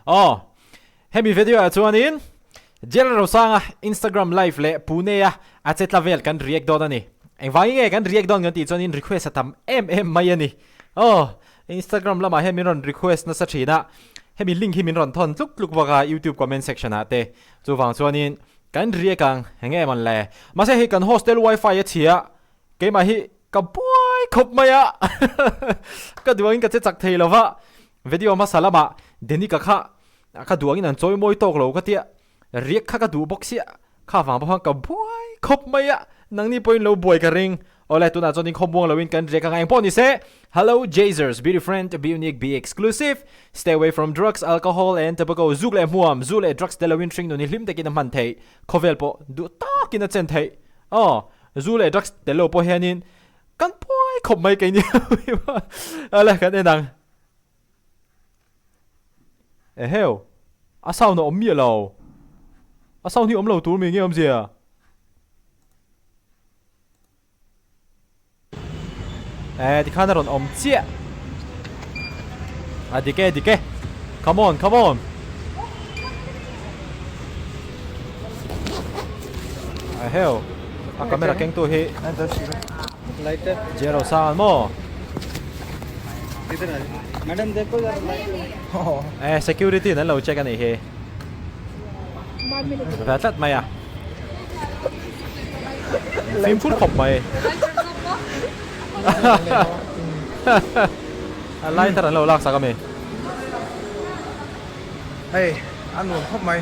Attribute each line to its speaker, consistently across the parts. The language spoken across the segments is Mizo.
Speaker 1: Aw hemi video ah chuanin Jerry Rosanga Instagram live leh Pune a a che tla vel kan react dawn a ni. Engvangin nge kan react dawn kan tih chuanin request a tam em em mai a ni. Aw Instagram lamah hian min rawn request nasa thin a, hemi link hi min rawn thawn tluk tluk bawk a YouTube comment section ah te. Chuvang chuanin kan react ang enge mawn le. Mahse hei kan hostel wifi a chhia keimah hi ka buai khawp mai a ka duh angin ka che chak thei lo va video hmasa lamah Denika kha ka duh angin an chawi mawi tawk lo ka tia riak kha ka duh bawk sia kha vang pawh khan ka buai khawp mai a nangni pawhin lo buai ka ring awle tunah chuan inkhawm buang loin kan riak anga engpawh ni se Hello Jazers be different be unique be exclusive stay away from drugs alcohol and tobacco zuk leh hmuam zu leh drugs tel loin hring nun hi hlim takin a hman theih khawvel pawh duh takin a chen theih aw Zu leh drugs tel lo pawh hianin kan buai khawp mai keini ale kan en ang. Eheu a sound a awm miah lo. A sound hi awm lo tur mi nge awmzia. Eh tikhan a rawn awm chiah. A dik e dik e. Come on come on. Eheu a camera keng tu hi Jero sang an maw? Eh security in an lo check a nih hi. Ve tlat mai a. Fimkhur khawp mai. A lighter an lo lak sak ami.
Speaker 2: Hei a nuam khawp mai.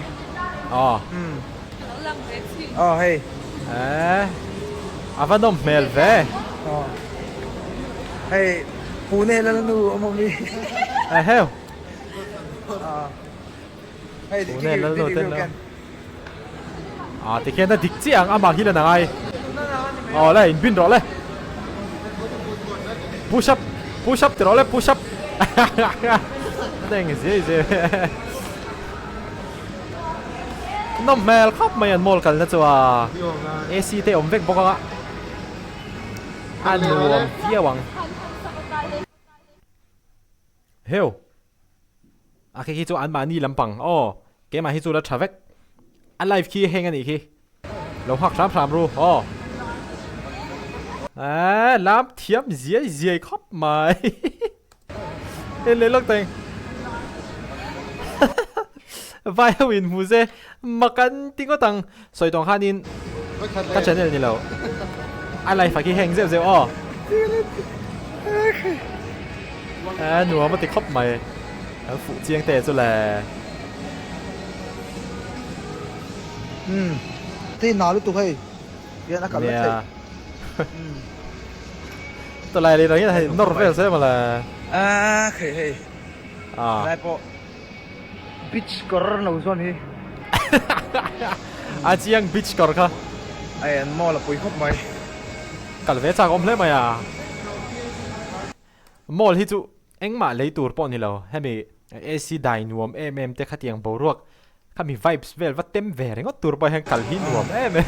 Speaker 1: Aw.
Speaker 2: Aw hei.
Speaker 1: Eh a va nawm hmel ve.
Speaker 2: Aw. Hei Pune lalnu awm awm i.
Speaker 1: Eheu.
Speaker 2: Aw. Hei
Speaker 1: Pune lalnu ten lo. Ah tikhian a dik chiah ang amah hi la na ngai. Aw le inbin rawh le. Push up push up ti rawh le push up. A eng zia zia. Nawm hmel khawp mai an mall kalna chu a AC te awm vek bawk anga a nuam viau ang. Heu. A khi khi chu an mahni lampang aw keimah hi chu la tha vek a live khi heng anih khi lo nghak hram hram ru aw eeh lam thiam ziai ziai khawp mai en leh lawk teng vai ho in hmu se mak an ti ngawt ang sawi tawng khanin ka channel ni lo a live ah khi heng zeuh zeuh aw. A nuam a ti khawp mai. Kan fuh chiang te chu le.
Speaker 2: Umm te na lutuk hei hian a kal vek thei.
Speaker 1: Tawlai leh rang in hei nawr vel se mawle.
Speaker 2: A khei hei. Helai pawh beach kawr lo zawn hi.
Speaker 1: A chiang beach kawr kha.
Speaker 2: Hei an mall a pui khawp mai.
Speaker 1: Kal ve chak awm hle mai a. Mall hi chu engmah lei tur pawh ni lo, hemi AC dai nuam em em te khatiang boruak khami vibes vel va tem ve ringawt tur pawh hian kal hi nuam em em.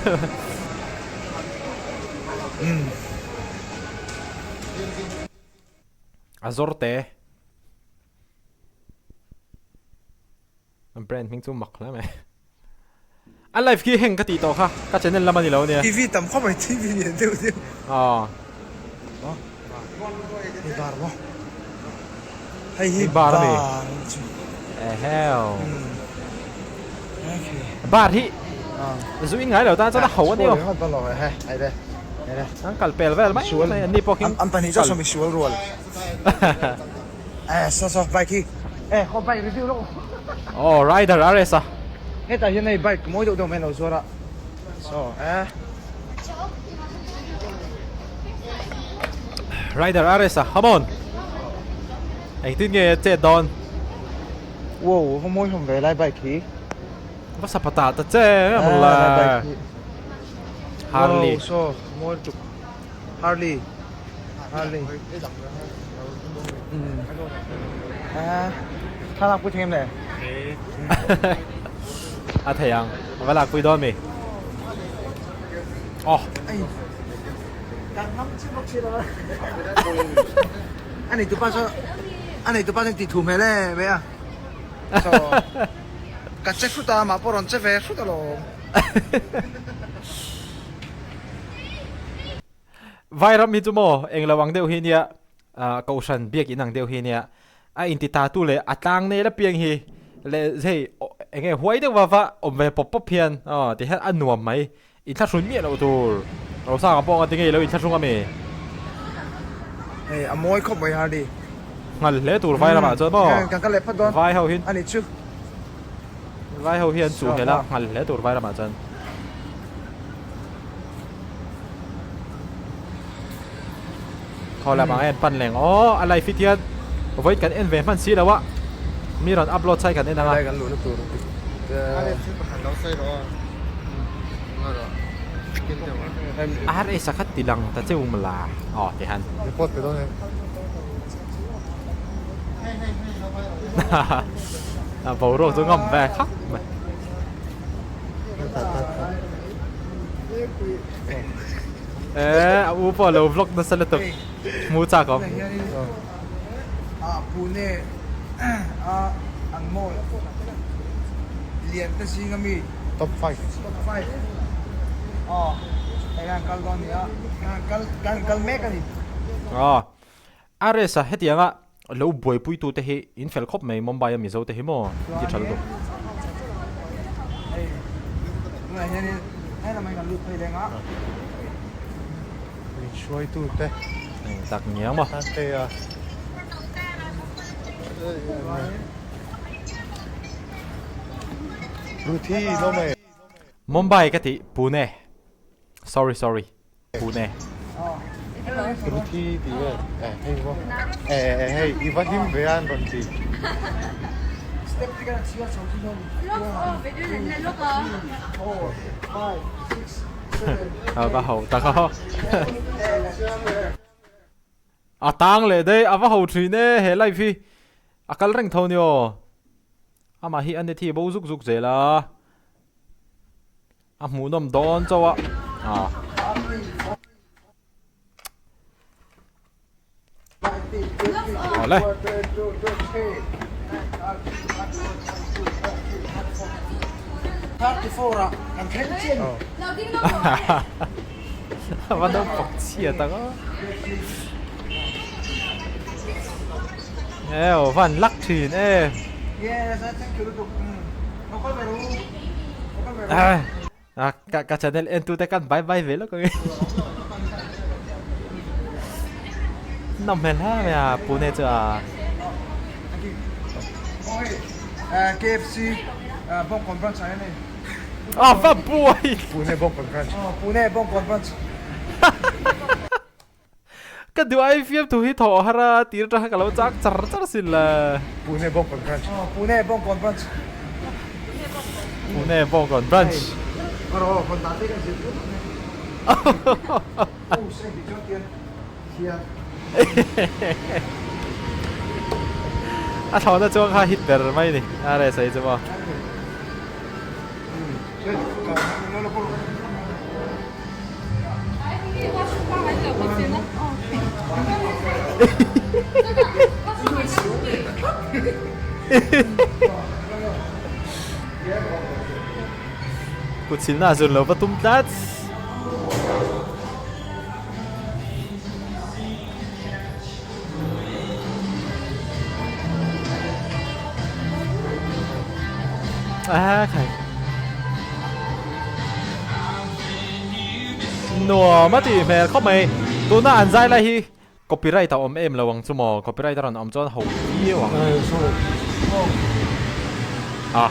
Speaker 1: A zawr te. An brand hming chu mak hle mai. A live khi heng ka tih tawh kha ka channel lam a ni lo ania.
Speaker 2: TV tam khawp mai TV lian deuh deuh.
Speaker 1: Aw.
Speaker 2: Hei bar maw. Hei hi
Speaker 1: bar a mi. Eheu. Bar hi zu in ngai lo tan chuan a ho a ni aw. An kal pel vel mai mai an ni pawh khi.
Speaker 2: An pahnih chu a sawm misual rual. Eh so so bike hi eh khaw bike review lawk
Speaker 1: oh rider RS a
Speaker 2: hetah hian hei bike mawi deuh deuh mai a lo zuar a so eh
Speaker 1: rider RS a come on engtin nge chet dawn
Speaker 2: wow ho mawi hlawm ve lai bike hi
Speaker 1: va sapata ta che nge maw le Harley
Speaker 2: wow so mawi lutuk Harley Harley Thla lak pui thei em le?
Speaker 1: A thei ang, a va lak pui dawn mi. Oh.
Speaker 2: Kan ngam chi bawk si lo. A nei tupa chu a nei tupa chuan tih thu hmel e ve a. Saw ka che hrut a, amah pawh rawn che ve hrut alawm.
Speaker 1: Vairam hi chu maw englo ang deuh hi nia, Kohhran biak in ang deuh hi nia, a inti ta tu leh a tlang nel apiang hi leh hei enge huai deuh va va awm ve pawp pawp hian aw ti hian a nuam mai inthlahrun miah loh tur Rosanga pawh anga tinge i lo inthlahrung ami?
Speaker 2: Hei a mawi khawp mai Hardy.
Speaker 1: Nghal hle tur vai lamah chuan maw
Speaker 2: Kan kal leh phawt dawn
Speaker 1: vai ho hin
Speaker 2: a ni chu.
Speaker 1: Vai ho hian chuh hmel a nghal hle tur vai lamah chuan. Khaw lam ang a en pan leng aw a live hi tian vawiin kan en ve hman si lo a mi rawn upload sai kan en ang a.
Speaker 2: Kan luhna tur
Speaker 1: RS a kha ti lang ta cheu mla aw ti han.
Speaker 3: Report pe dawn em?
Speaker 1: A boruak chu ngam ve khap mai. Eh, a u pawh lo vlog nasa lutuk. Hmu chak awm.
Speaker 2: A Pune a an mall lian te zing ami
Speaker 3: top 5
Speaker 2: top 5 aw hei an kal dawn nia an kal kan kal mek ani.
Speaker 1: Aw RS a hetianga lo buaipui tu te hi in fel khawp mai Mumbai a Mizo te hi maw ti tha lutuk.
Speaker 2: Hei tunah hianin helamah hian kan lut phei leng a.
Speaker 3: Min hruaitu te.
Speaker 1: Eng tak ngiang maw.
Speaker 3: Tate a. Ruthi lo mai.
Speaker 1: Mumbai ka tih Pune. Sorry sorry. Pune.
Speaker 3: Ruthi tih vel eh hei maw eh eh hei i va hlim ve a an rawn ti.
Speaker 1: A va ho tak a. A tang leh daih a va ho thin e he live hi a kal reng tho ni aw. Amah hi a net hi a bo zuk zuk zel a. A hmuhnawm dawn chauh a. Ah. Awle. A va naupang chhia tak a. Eo van lak thin e. Ka ka channel en tute kan bye bye ve lawk ang e. Nawm hmel hle mai a Pune chu a.
Speaker 2: KFC Bawngkawn branch ah hian hei.
Speaker 1: A va buai.
Speaker 3: Pune Bawngkawn branch.
Speaker 2: Pune Bawngkawn branch.
Speaker 1: Ka duh ai fiam thu hi thawh har a tir atang ka lo chak char char sin le.
Speaker 3: Pune Bawngkawn Branch.
Speaker 2: Aw Pune Bawngkawn Branch.
Speaker 1: Pune Bawngkawn Branch.
Speaker 2: Aw hawn dan te kan zir tûn ang e. Aw seng tih chuan tian hian.
Speaker 1: A thlawhna chuang kha hit ber mai ni a reh sawi chu maw. Kut silna a zun lo va tum tlat. A khai. Nuam a tih hmel khawp mai. Tuna an zai lai hi copyright a awm em lo ang chu maw? Copyright a rawn awm chuan ho viau ang. A.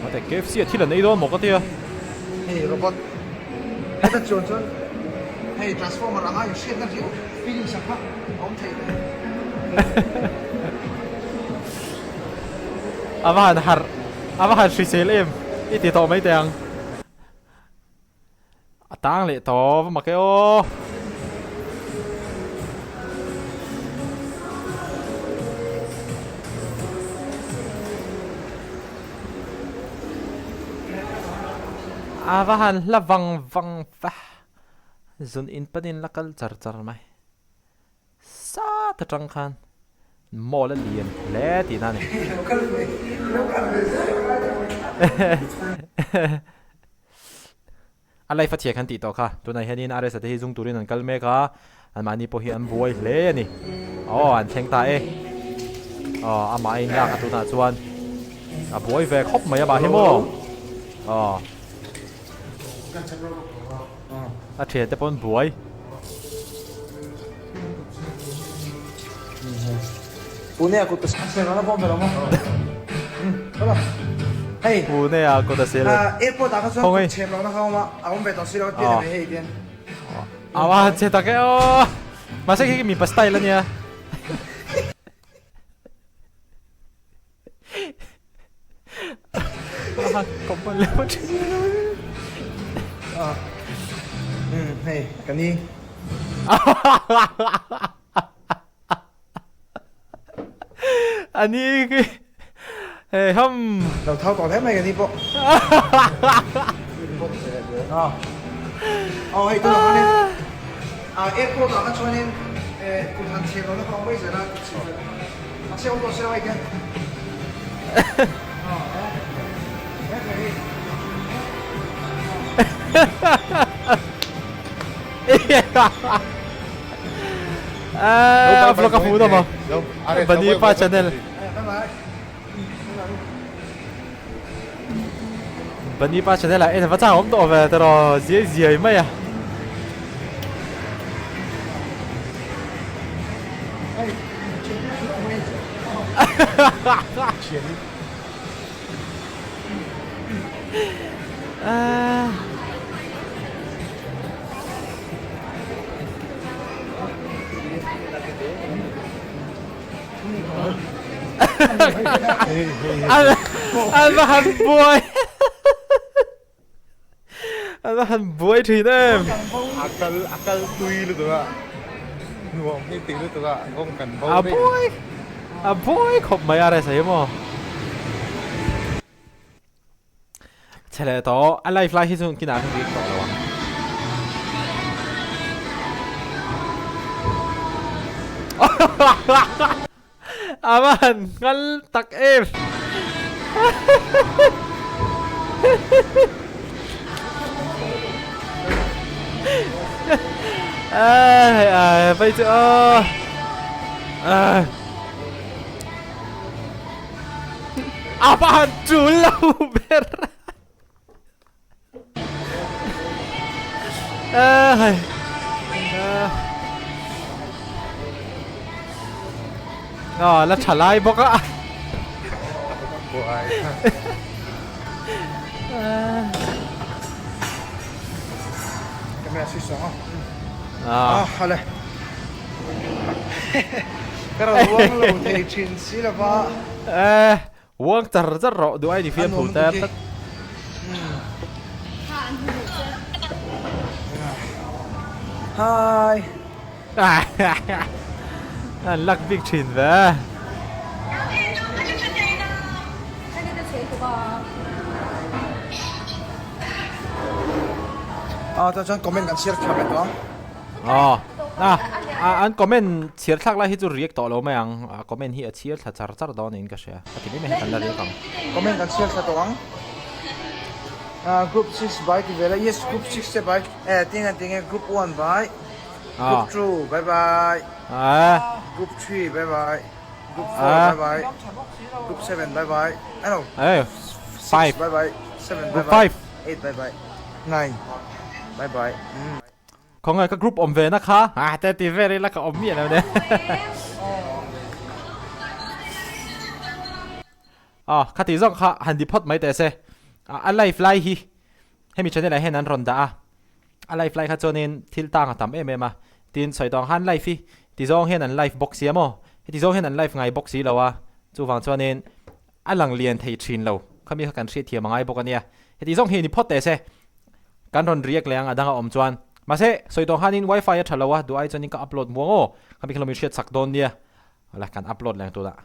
Speaker 1: Mate KFC a thil an ei dawn maw ka tia.
Speaker 2: Hei robot heta chuan chuan hei transformer anga inhriatna riau feelings ang kha a awm thei hle.
Speaker 1: A va han harh a va han hrisel em i ti tawh mai teh ang. A tang leh tawh va mak e aw. A va han hla vang vang va. Zun in panin la kal char char mai. Sat atang khan. Mall a lian hle tihna a ni. A life a chhia khan tih tawh kha. Tunah hianin RS-a te hi zung turin an kal mek a, anmahni pawh hi an buai hle a ni. Aw an thleng ta e. Aw amah a inlak a tunah chuan a buai ve khawp mai amah hi maw. Aw. A thian te pawh an buai.
Speaker 2: Pune a kut a sel a bawm velo maw? Hei.
Speaker 1: Pune a kut a sel.
Speaker 2: Airport ah kha chuan kut chhem lohna kha a awm a, a awm ve tawh si lo a pian ve hei tian.
Speaker 1: Awa che tak e aw. Mahse khi mipa style a nia.
Speaker 2: Hei ka ni.
Speaker 1: A ni khi hei ham.
Speaker 2: Lo thau tawh hle mai ka ni pawh. Aw hei tunah khanin airport ah kha chuanin kut han chhem lohna kha a awm mai zel a.
Speaker 1: A vlog a hmuh nawm a Bunny pa channel Bunny pa channel ah en a va chang awm tawh ve tiraw ziai ziai mai a. An va han buai An va han buai thin em.
Speaker 3: A kal a kal tui lutuk a nuam hi ti lutuk a kawng kan bo
Speaker 1: A buai a buai khawp mai a resa hi maw. Chhe leh tawh a live lai hi chu kinah khan rik tawh lo ang. A va han nghal tak em. Ai ai chu aw. A va han tul lo ber. Ai. À, la tha lai bawk a.
Speaker 2: Camera switch song a. À. À, Ka rawn uang lo thei thin si lova.
Speaker 1: Eh, uang char char rawh duh ai ni fiam thu ter tlat.
Speaker 2: Hi.
Speaker 1: An lak bik thin ve.
Speaker 2: Ah, chuan comment kan share thlak leh tawh a.
Speaker 1: Aw a a an comment chhiar thlak lai hi chu react tawh lo mai ang a comment hi a chhiar thla char char dawn niin ka hria a ti mai mai hi kan la react ang.
Speaker 2: Comment kan chhiar thla tawh ang ah group 6 bai ti vel a yes group 6 te bai eh tinge tinge group 1 bai group 2 bye bye group 3 bye bye group 4 bye bye group 7 bye bye ano 6 bye bye 7 bye bye 8 bye bye 9 bye bye.
Speaker 1: Khawngaih ka group awm ve na kha a te ti vel ila ka awm miah lo ne. Aw kha tih zawng kha han di phawt mai teh se. A live lai hi hemi channel ah hian an rawn dah a. A live lai kha chuanin thil tang a tam em em a. Tin sawi tawh ang khan live hi ti zawng hian an live bawk si a maw. Heti zawng hian an live ngai bawk si lo a. Chuvang chuanin a lang lian thei thin lo. Khami kha kan hriatthiam a ngai bawk a nia. Heti zawng hi ni phawt teh se. Kan rawn react leh ang a dang a awm chuan. Mahse, sawi tawh khanin wifi a tha lo a, duh ai chuanin ka upload muang aw. Khami kha lo min hriat chak dawn nia. Awle, kan upload leh ang tunah.